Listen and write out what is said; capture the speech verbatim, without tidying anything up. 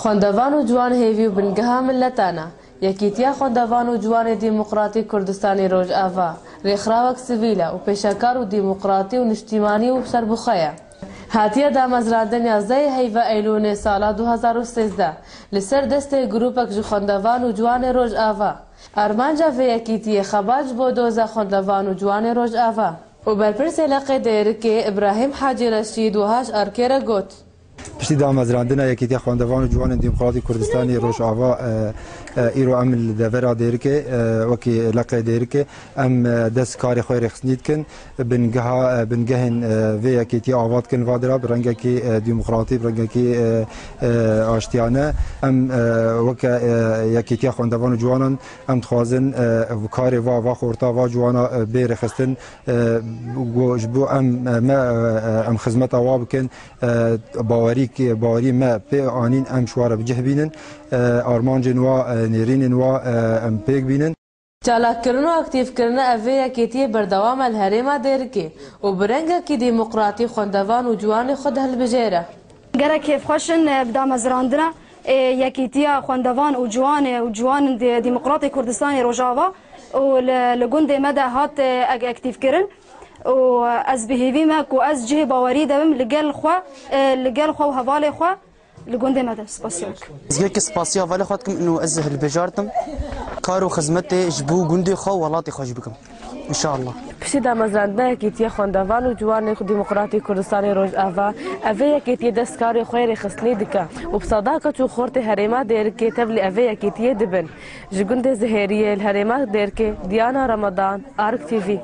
Xwendevan û ciwan hêvî û bingeha mileta ne. Yekîtiya Xwendevan û Ciwanê Demokratîk Kurdistanê Rojava, rêxrawek sivîl e û pêşekar û demokratî û niştîmanî û serbixwe ye. Hatiye damezrandin yazdehê heyva Eylûnê sala du hezar û sêzdeh li ser destê grûpek ji xwendevan û ciwanê Rojava. Armanca vê yekîtiyê xebat ji bo doza xwendevan û ciwanê Rojava. Û berpirsê Leqê Dêrikê Îbrahîm Hacî Reşîd wiha ji Arkê re got. Piştî damezrandina Yekîtiya Xwendevan û Ciwanên Demokratîk Kurdistanê Rojava, e, e, îro em li devera Dêrikê, e, wekî Leqê Dêrikê, em, e, dest karê xwe rêxistinî dikin. Bingeha, e, bingehên, e, vê yekîtiyê ava dikin va dira bi rengekî, e, demokratî, bi rengekî, e, e, aştiyane. Em, e, weke, e, Yekîtiya Xwendevan û Ciwanan em dixwazin, e, karê va, va xorta, va ciwana, e, bê rêxistin. E, go-, ji bo em, e, me, e, em xizmeta wa bikin, e, bawerî ki, bawerî me pê anîn, em ji wa re bi cih bînin. E, armancên wa, e, nêrînên wa, e, em pêk bînin. Çalakkirin û aktîfkirina ev vê yekîtiyê berdewam e li herêma Dêrikê û bi rengekî demokratî xwendevan û ciwanê xwe dihilbijêre. Gelek kêfxweş in, e, bi damezrandina, e, Yekîtiya Xwendevan û Ciwanê û Ciwanên Dî-, Demokratê Kurdistanê Rojava û li, li gundê me de hat, e, ek-, aktîfkirin. Û ez bi hêvî me ku ez cihê bawerî de bim li gel xwe, e, li gel xwe û hevalê xwe li gundê me de. Spasiya. Ez gelekî spasiya hevalê xwe dikim, û ez hilbijartim kar û xizmetê ji bo gundê xwe û welatê xwe jî bikim. Înşallah. Piştî damezrandina Yekîtiya Xwendevan û Ciwanê Demokratîk Kurdistanê Rojava, ev vê yekîtiyê dest karê xwe yê rêxistinî dike û bi sedaka çûxortê herêma Dêrikê tevlî ev vê yekîtiyê dibin. Ji gundê Zihêriyê li herêma Dêrikê, Diyana Ramadan, Ark T V.